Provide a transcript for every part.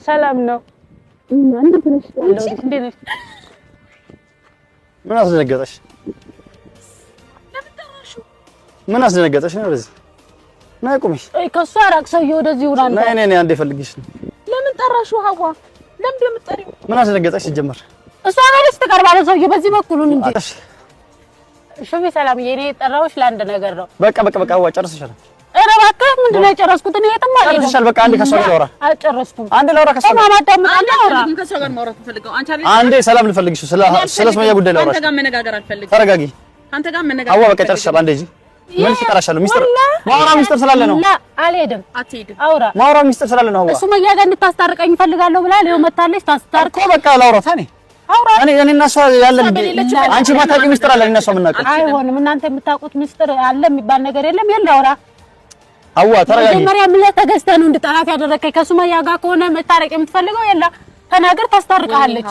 ሰላም ነው። ምን አስደነገጠሽ? ምን አስደነገጠሽ ነው? ወደዚህ ነይ ቁሚ። ከእሷ ራቅ ሰውዬው፣ ወደዚህ ሁን አንተ። ነይ ነይ ነይ፣ አንዴ ፈልግሽ ነው። ለምን ጠራሽው? ሀዋ ለምን የምትጠሪው? ምን አስደነገጠሽ ሲጀመር? እሷ ጋርስ ትቀርባለህ ሰውዬው፣ በዚህ በኩል ሁን እንጂ። ሹፊ ሰላምዬ፣ እኔ የጠራሁሽ ለአንድ ነገር ነው። በቃ በቃ በቃ፣ ሀዋ ጨርሰሻል። ኧረ እባክህ ምንድን ነው የጨረስኩት? እኔ የትም አልሄድም። ጨርሰሻል። በቃ አንዴ ከእሷ ጋር ላውራ። አልጨረስኩም። አንዴ ላውራ ከእሷ ጋር። ከእሷ ጋር ማውራት የምፈልገው አንቺ አይደል? አንዴ ሰላም ልፈልግሽ፣ ስለ ሱመያ ጉዳይ ላውራሽ። አንተ ጋር መነጋገር አልፈልግም። ተረጋጊ። አንተ ጋር መነጋገር ሀዋ በቃ ጨርሰሻል። አንዴ ሂጂ። መልስ እጠራሻለሁ። ሚስጥር ማውራ ሚስጥር ስላለ ነው። አልሄድም። አትሄድም። አውራ ማውራ ሚስጥር ስላለ ነው። ሀዋ ሱመያ ጋር እንድታስታርቀኝ እፈልጋለሁ ብላ ይኸው መታለች። ታስታርቅ እኮ በቃ ላውራት እኔ እኔ እኔና እሷ ያለን አንቺ ማታውቂው ሚስጥር አለ እኔና እሷ የምናውቀው። አይሆንም። እናንተ የምታውቁት ሚስጥር አለ የሚባል ነገር የለም። የለ አውራ ሀዋ ተረጋጊ። መጀመሪያ ምን ላይ ተገዝተህ ነው እንድጠላት ያደረከኝ? ከሱመያ ጋር ከሆነ መታረቅ የምትፈልገው የለ ተናገር፣ ታስታርቅሃለች።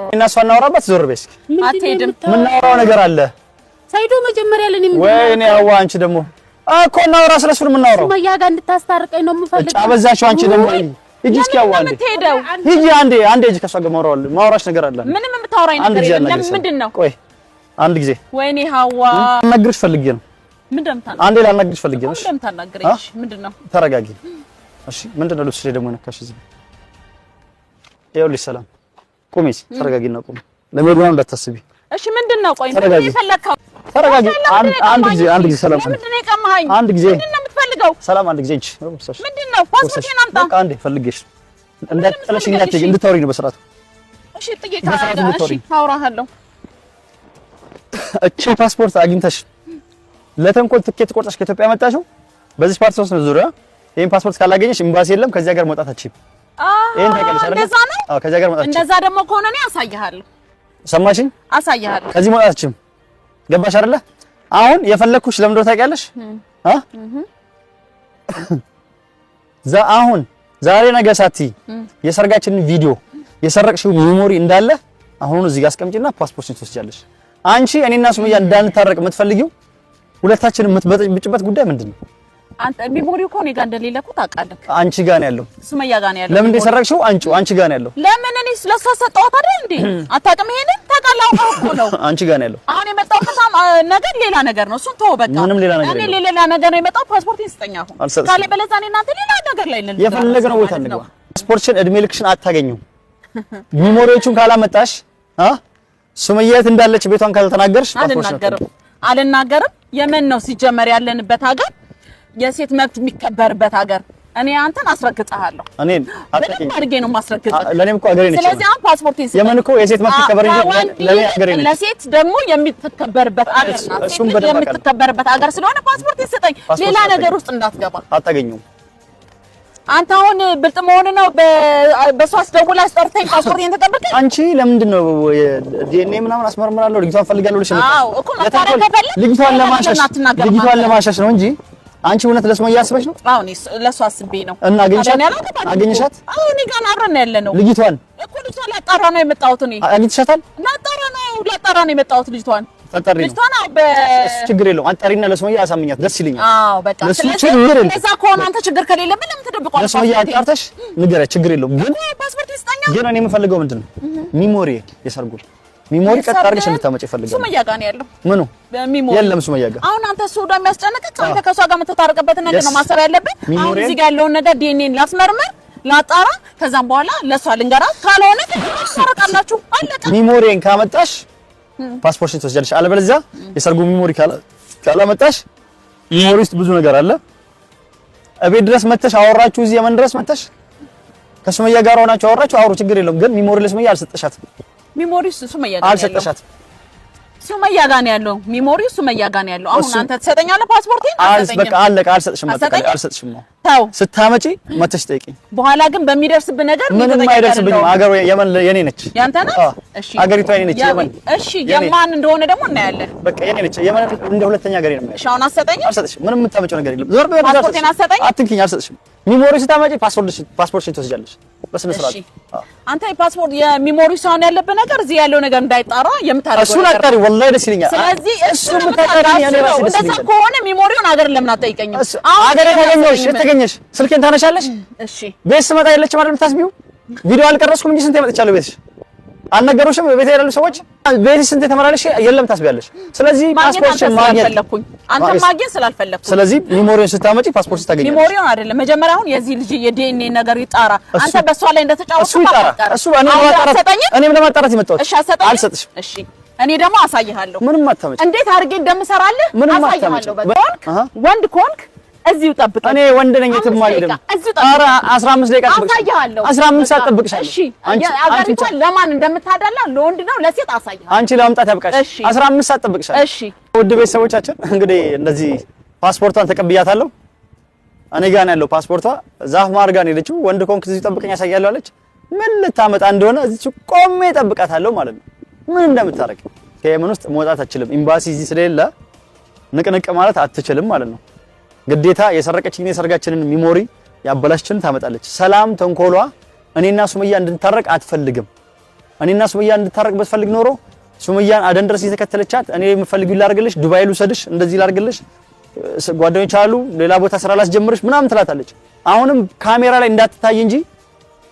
እኔና እሷ እናወራበት። ዞር በይ እስኪ። አትሄድም። የምናወራው ነገር አለ ሰይዶ። መጀመሪያ ለኔ ምንድን ነው ወይኔ ሀዋ፣ አንቺ ደግሞ እኮ እናወራ ስለሱ ነው የምናወራው። ሱመያ ጋር እንድታስታርቀኝ ነው የምፈልገው። አበዛሽው። አንቺ ደግሞ ሂጂ እስኪ ሀዋ፣ አንዴ ሂጂ፣ አንዴ አንዴ ሂጂ። ከእሷ ጋር ማውራሽ ነገር አለ። ምንም የምታወራኝ ነገር የለም። ምንድን ነው? ቆይ አንድ ጊዜ። ወይኔ ሀዋ፣ ላናግርሽ ፈልጌ ነው። አንዴ ላናግርሽ ፈልጌ ነው። ምንድን ነው? ተረጋጊ እሺ። ምንድን ነው ልብስሽ ላይ ደግሞ የነካሽ እዚህ? ይኸውልሽ ሰላም፣ ቁሚ፣ ተረጋጊና ቁሚ። ለመሄድ ምናምን እንዳታስቢ እሺ። ምንድን ነው? ቆይ ምንድን ነው የፈለግከው? ተረጋጊ። አንድ ጊዜ አንድ ጊዜ ሰላም፣ ምንድን ነው የቀማኸኝ? አንድ ጊዜ ምንድን ነው የምትፈልገው? ሰላም፣ አንድ ጊዜ እንጂ ምንድን ነው? ፓስፖርቴን አምጣ። በቃ አንዴ ፈልጌሽ እንዳትጠለሽ እንዳትሄጂ እንድታወሪኝ ነው በስርዓቱ። እሺ፣ ጥዬ እሺ፣ አውራሃለሁ። እቺ ፓስፖርት አግኝተሽ ለተንኮል ትኬት ቆርጠሽ ከኢትዮጵያ መጣሽው በዚህ ፓስፖርት ነው ዙሪያ። ይሄን ፓስፖርት ካላገኘሽ ኤምባሲ የለም፣ ከዚህ ሀገር መውጣት አትችይም። ይሄን ታውቂያለሽ አይደል? እንደዛ ነው። አዎ፣ ከዚህ ሀገር መውጣት አትችይም። እንደዛ ደግሞ ከሆነ እኔ አሳይሃለሁ። ሰማሽኝ? አሳይሃለሁ። ከዚህ መውጣት አትችይም። ገባሽ አይደለ? አሁን የፈለግኩሽ ለምንድን ነው ታውቂያለሽ? አሁን ዛሬ ነገ ሳትይ የሰርጋችንን ቪዲዮ የሰረቅሽው memory እንዳለ አሁን እዚህ ጋር አስቀምጪና ፓስፖርትሽን ትወስጃለሽ። አንቺ እኔና ሱመያ እንዳንታረቅ የምትፈልጊው ሁለታችንን የምትበጥብጭበት ጉዳይ ምንድን ነው? አንተ memory ው እኮ እኔ ጋር እንደሌለ እኮ ታውቃለህ። አንቺ ጋር ነው ያለው፣ ሱመያ ጋር ነው ያለው። ለምን እንደሰረቅሽው አንቺ አንቺ ጋር ነው ያለው። ለምን እኔ ስለሷ ሰጠኋት አይደል እንዴ? አታውቅም? ይሄንን ታውቃለህ። አውቀው እኮ ነው። አንቺ ጋር ነው ያለው። አሁን የመጣው ነገር ሌላ ነገር ነው። እሱን ተወው በቃ። ምንም ሌላ ነገር እኔ ሌላ ነገር ነው የመጣው። ፓስፖርቴን ስጠኝ አሁን። ካለበለዚያ እኔ እናንተ ሌላ ነገር ላይ ነን። የፈለግነው ቦታ እንግባ። ፓስፖርትሽን እድሜ ልክሽን አታገኘው። memory ዎቹን ካላመጣሽ ሱመያ የት እንዳለች ቤቷን ካልተናገርሽ አልናገርም፣ አልናገርም። የመን ነው ሲጀመር ያለንበት ሀገር የሴት መብት የሚከበርበት ሀገር። እኔ አንተን አስረግጥሃለሁ። እኔን በደንብ አድርጌ ነው የማስረግጥህ። ለኔም እኮ ሀገሬ ነች። ስለዚህ አሁን ፓስፖርቴን ስጠኝ። የመን እኮ የሴት መብት ይከበር እንጂ ለኔ ሀገሬ ነች። ለሴት ደግሞ የምትከበርበት ሀገር ናት። ሴት የምትከበርበት ሀገር ስለሆነ ፓስፖርቴን ስጠኝ። ሌላ ነገር ውስጥ እንዳትገባ። አታገኘውም። አንተ አሁን ብልጥ መሆን ነው። በሷ አስደውላ አስጠርተኝ ፓስፖርቴን ተቀበልከኝ። አንቺ ለምንድን ነው ዲኤንኤ ምናምን አስመርምራለሁ ልጅቷን ፈልጋለሁ ብለሽ? አዎ እኮ መታረቅ ከፈለክ ልጅቷን ለማሸሽ ነው እንጂ አንቺ እውነት ለሱመያ አስበሽ ነው? አዎ እኔ ለሷ አስቤ ነው። እና አገኘሻት? አገኘሻት? አዎ እኔ ጋር አብረን ያለ ነው። ልጅቷን እኮ ልጅቷን ላጣራ ነው የመጣሁት እኔ። አግኝተሻታል? ላጣራ ነው የመጣሁት ልጅቷን። ታጣሪ ነው። ልጅቷን አዎ፣ እሱ ችግር የለውም። አጣሪና ለሱመያ አሳምኛት፣ ደስ ይለኛል። አዎ በቃ ስለዚህ እንደዛ ከሆነ አንተ ችግር ከሌለብህ ለምን ትደብቀዋለህ? ለሱመያ አጣርተሽ ንገሪያት፣ ችግር የለውም። ግን ፓስፖርት ይስጠኛ። ግን እኔ የምፈልገው ምንድን ነው memory፣ የሰርጉን memory ቀጥ አድርገሽ እንድታመጪ እፈልጋለሁ። ሱመያ ጋር ነው ያለው። ምኑ memory የለም ሱመያ ጋር። አሁን አንተ እሱ ጋር የሚያስጨንቅህ አንተ ከእሷ ጋር የምትታረቅበትን ነገር ነው ማሰብ ያለብህ። አሁን እዚህ ጋር ያለውን ነገር ዲኤንኤን ላስመርምር፣ ላጣራ፣ ከዛም በኋላ ለእሷ ልንገራት። ካልሆነ ታረቃላችሁ። አለቀ። memory ን ካመጣሽ ፓስፖርትሽን ትወስጃለሽ። አለበለዚያ የሰርጉ memory ካላመጣሽ memory ውስጥ ብዙ ነገር አለ። እቤት ድረስ መተሽ አወራችሁ፣ እዚህ የመን ድረስ መተሽ ከሱመያ ጋር ሆናችሁ አወራችሁ፣ አውሩ፣ ችግር የለውም። ግን memory ለሱመያ አልሰጠሻትም። memory ሱመያ ጋር አልሰጠሻትም። ሱመያ ጋር ነው ያለው memory፣ ሱመያ ጋር ነው ያለው። አሁን አንተ ትሰጠኛለህ ፓስፖርቴን? አልሰጠኝም። በቃ አለቀ። አልሰጥሽም። አጠቃላይ አልሰጥሽም። ተው፣ ስታመጪ መተሽ ጠይቂኝ። በኋላ ግን በሚደርስብህ ነገር ምንም አይደርስብኝም። አገሩ የመን የኔ ነች። ያንተ ናት። እሺ፣ አገሪቷ የኔ ነች። የመን እሺ፣ የማን እንደሆነ ደግሞ እናያለን። በቃ የኔ ነች። የመን እንደ ሁለተኛ ሀገሬ ነው። እሺ፣ አሁን አትሰጠኝም? አልሰጥሽም። ምንም የምታመጪው ነገር የለም። ዞር በይ። ፓስፖርቴን አትሰጠኝም? አትንኪኝ። አልሰጥሽም። memory ስታመጪ ፓስፖርትሽን ትወስጃለሽ። በስነ ስርዓት። አንተ የፓስፖርት የ memory ሳይሆን ያለብህ ነገር እዚህ ያለው ነገር እንዳይጣራ የምታደርገው እሱን አጣሪ። ወላሂ ደስ ይለኛል። ስለዚህ እሱ የምታጣሪ እኔ ራሴ ደስ እንደዛ ይለኛል። ከሆነ memory ውን አገር ለምን አትጠይቀኝም? አገር የተገኘሁሽ ባገኘሽ ስልኬን ታነሻለሽ? እሺ ቤት ስመጣ የለችም አይደል የምታስቢው? ቪዲዮ አልቀረጽኩም እንጂ ስንቴ መጥቻለሁ ቤትሽ። አልነገሩሽም? ቤት ያሉ ሰዎች ቤትሽ ስንቴ ተመላለሽ የለም ታስቢያለሽ። ስለዚህ ፓስፖርትሽን ማግኘት ስላልፈለኩኝ አንተ ማግኘት ስላልፈለኩኝ፣ ስለዚህ memory ውን ስታመጪ ፓስፖርት ታገኛለሽ። memory ውን አይደለም መጀመሪያ አሁን የዚህ ልጅ የዲኤንኤ ነገር ይጣራ። አንተ በሷ ላይ እንደተጫወትክ እሱ ይጣራ። እሱ እኔም ለማጣራት የመጣሁት። እሺ አልሰጠኝም? አልሰጥሽም። እሺ እኔ ደግሞ አሳይሃለሁ። ምንም አታመጪ። እንዴት አድርጌ እንደምሰራልህ አሳይሃለሁ። በቃ ወንድ ከሆንክ እዚሁ ጠብቀኝ። እኔ ወንድ ነኝ፣ የትም አልሄድም። ኧረ 15 ደቂቃ አሳይሃለሁ። 15 ሰዓት ጠብቅሻለሁ። እሺ አገሪቷ ለማን እንደምታዳላ ለወንድ ነው ለሴት አሳይሃለሁ። አንቺ ለማምጣት ያብቃሽ። 15 ሰዓት ጠብቅሻለሁ። እሺ ውድ ቤተሰቦቻችን እንግዲህ እንደዚህ ፓስፖርቷን ተቀብያታለሁ። እኔ ጋር ነው ያለው ፓስፖርቷ። ዛፍ ማር ጋር ነው የሄደችው። ወንድ ከሆንክ እዚሁ ጠብቀኝ አሳያለሁ አለች። ምን ልታመጣ እንደሆነ እዚሁ ቆሜ እጠብቃታለሁ ማለት ነው። ምን እንደምታረግ ከየመን ውስጥ መውጣት አትችልም። ኤምባሲ እዚህ ስለሌለ ንቅንቅ ማለት አትችልም ማለት ነው። ግዴታ የሰረቀችኝ የሰርጋችንን memory ያበላሽችን ታመጣለች። ሰላም ተንኮሏ እኔና ሱመያ እንድንታረቅ አትፈልግም። እኔና ሱመያ እንድታረቅ ብትፈልግ ኖሮ ሱመያን አደን ድረስ እየተከተለቻት እኔ የምፈልጊው ላርግልሽ፣ ዱባይ ልውሰድሽ፣ እንደዚህ ላርግልሽ፣ ጓደኞች አሉ፣ ሌላ ቦታ ስራ ላስጀምርሽ ምናምን ትላታለች። አሁንም ካሜራ ላይ እንዳትታይ እንጂ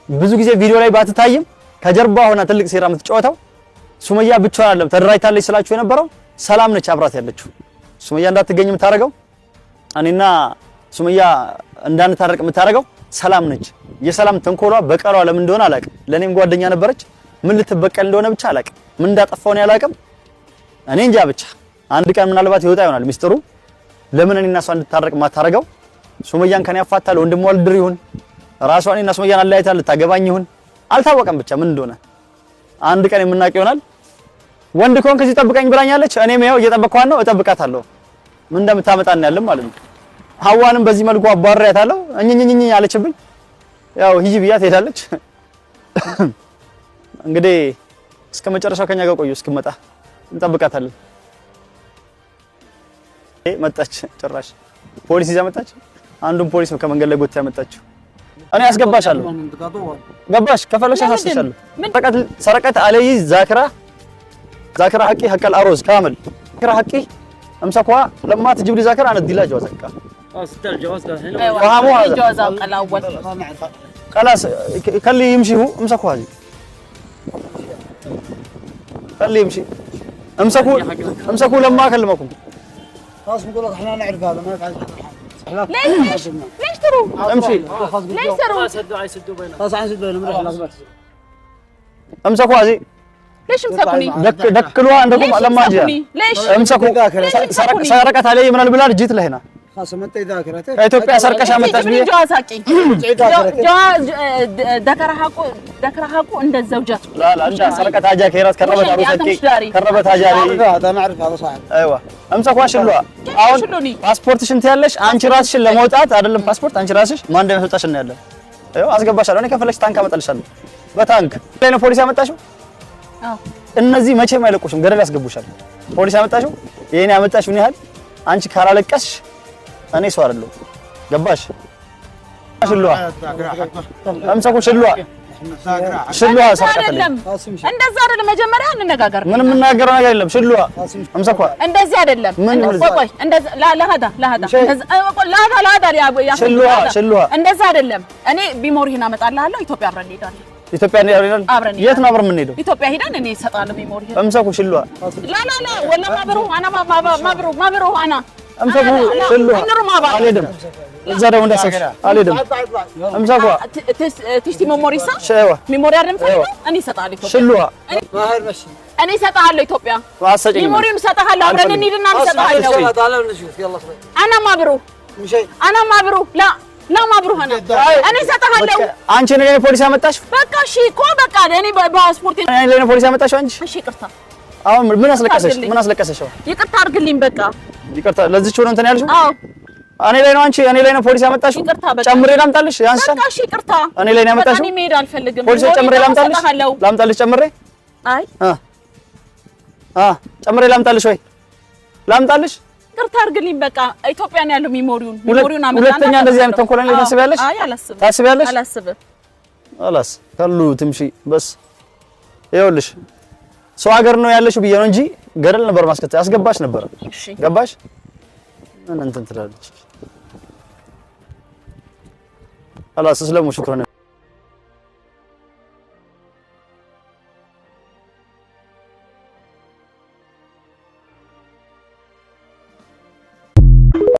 ብዙ ጊዜ ቪዲዮ ላይ ባትታይም ከጀርባ ሆና ትልቅ ሴራ የምትጫወተው ሱመያ ብቻዋን አይደለም። ተደራጅታለች ስላችሁ የነበረው ሰላም ነች አብራት ያለችው። ሱመያ እንዳትገኝ የምታደርገው እኔና ሱመያ እንዳንታረቅ የምታደርገው ሰላም ነች። የሰላም ተንኮሏ በቀሏ ለምን እንደሆነ አላውቅም። ለኔም ጓደኛ ነበረች። ምን ልትበቀል እንደሆነ ብቻ አላውቅም። ምን እንዳጠፋው ነው አላውቅም። እኔ እንጃ ብቻ አንድ ቀን ምናልባት ይወጣ ይሆናል ሚስጥሩ። ለምን እኔና እሷ እንድታረቅ የማታረገው ሱመያን ከኔ ያፋታል ወንድሟ ልድር ይሁን ራሷ እኔና ሱመያን አለያይታ ልታገባኝ ይሁን አልታወቀም። ብቻ ምን እንደሆነ አንድ ቀን የምናውቅ ይሆናል። ወንድ ከሆንክ እዚህ ጠብቀኝ ብላኛለች። እኔም ያው እየጠበቅኳት ነው፣ እጠብቃታለሁ። ምን እንደምታመጣ እናያለን ማለት ነው። ሀዋንም በዚህ መልኩ አባሪያታለሁ። እኝኝኝኝ አለችብኝ። ያው ሂጂ ብያት ሄዳለች። እንግዲህ እስከ መጨረሻው ከኛ ጋር ቆዩ። እስክመጣ እንጠብቃታለን። መጣች። ጭራሽ ፖሊስ ይዛ መጣች። አንዱን ፖሊስ ነው ከመንገድ ላይ ጎትታ ያመጣችው። እኔ አስገባሻለሁ። ገባሽ? ከፈለግሽ አሳስሻለሁ። سرقت علي ذاكرة ذاكرة حقي حق العروس كامل ذاكرة حقي امسكوها لما تجيب لي ذاكرة انا ادي لها جواز ايوه الجواز الاول خلاص خليه يمشي هو امسكوا هذه خليه يمشي امسكوا امسكوا لما اكلمكم خلاص نقول لك احنا نعرف هذا ما يفعل. ليش ليش تروح؟ امشي. ليش تروح؟ خلاص يسدوا بينهم. امسكوا هذه. ليش مسكوني؟ دكلوها عندكم لما اجي. ليش؟ امسكوا. سرقت علي من البلاد جيت لهنا. خلاص ما انت ذاكرتك ከኢትዮጵያ ሰርቀሽ አመጣሽ ብዬ جواز حقي جواز ذكر حقه ذكر حقه عند الزوجات. لا لا انت سرقت حاجه كيرات كربت عروستك كربت حاجه هذا انا اعرف هذا صاحب. ايوه امسكوا شلوها. አሁን ፓስፖርትሽን ትያለሽ አንቺ ራስሽን ለመውጣት አይደለም ፓስፖርት አንቺ ራስሽ ማን እንደሚያስወጣሽ እናያለን። ይኸው አስገባሻለሁ። እኔ ከፈለግሽ ታንክ አመጣልሻለሁ። በታንክ ላይ ነው ፖሊስ ያመጣሽው። አዎ እነዚህ መቼም አይለቁሽም፣ ገደል ያስገቡሻል። ፖሊስ ያመጣሽው ይሄን ያመጣሽውን ያህል አንቺ ካላለቀስሽ እኔ ሰው አይደለሁም። ገባሽ? ሽሉዋ امسكوا ሽሉዋ ሽሉዋ አይደለም፣ እንደዛ አይደለም። መጀመሪያ እንነጋገር። ምንም የምናገረው ነገር የለም። ሽሉዋ امسكوا እንደዚህ አይደለም። ቆይ ቆይ፣ እንደዛ ለሀዳ ለሀዳ ለሀዳ ለሀዳ ሽሉዋ ሽሉዋ እንደዛ አይደለም። እኔ memory ህን አመጣልሃለሁ። ኢትዮጵያ አብረን እንሄዳለን። ኢትዮጵያ እንሄዳለን። የት ነው አብረን የምንሄደው? ኢትዮጵያ ሄደን እኔ እሰጥሃለሁ memory ህን። امسكوا ሽሉዋ لا لا لا ولا ما بروح انا ما بروح ما بروح انا امسكوا ሽሉዋ አልሄድም። እዛ ደግሞ እንዳሰብሽ አልሄድም። امسكوا تشتي memory ሳ memory አይደለም ፈልገው እኔ እሰጥሃለሁ። ኢትዮጵያ ሽሉዋ እኔ እሰጥሃለሁ። ኢትዮጵያ memory ውን እሰጥሃለሁ። አብረን እንሂድና እሰጥሃለሁ። انا ما بروح انا ما بروح لا لا ما بروح انا እኔ እሰጥሃለሁ። አንቺ ነው የኔ ፖሊስ ያመጣሽው። በቃ እሺ እኮ በቃ እኔ በፓስፖርት እኔ ነው ፖሊስ ያመጣሽው አንቺ። እሺ ይቅርታ። አሁን ምን አስለቀሰሽ? ምን አስለቀሰሽ? ይቅርታ አድርግልኝ። በቃ ይቅርታ ለዚች ሆነ እንትን ያልሽው? አዎ እኔ ላይ ነው አንቺ እኔ ላይ ነው ፖሊስ ያመጣሽው። ጨምሬ ላምጣልሽ? ያንሳል። በቃ እሺ ይቅርታ። እኔ ላይ ነው ያመጣሽው። እኔ መሄድ አልፈልግም። ፖሊስ ጨምሬ ላምጣልሽ? ላምጣልሽ ጨምሬ? አይ አ ጨምሬ ላምጣልሽ ወይ ላምጣልሽ? ይቅርታ አድርግልኝ። በቃ ኢትዮጵያ ነው ያለው memory ውን memory ውን አመጣና ሁለተኛ እንደዚህ አይነት ተንኮል ላይ ታስቢያለሽ? አይ አላስብም። ታስቢያለሽ? አላስብም። خلاص خلو تمشي بس ይኸውልሽ ሰው ሀገር ነው ያለሽ ብዬ ነው እንጂ ገደል ነበር ማስከተል ያስገባሽ ነበር። ገባሽ? ምን እንትን ትላለች። خلاص اسلموا شكرا.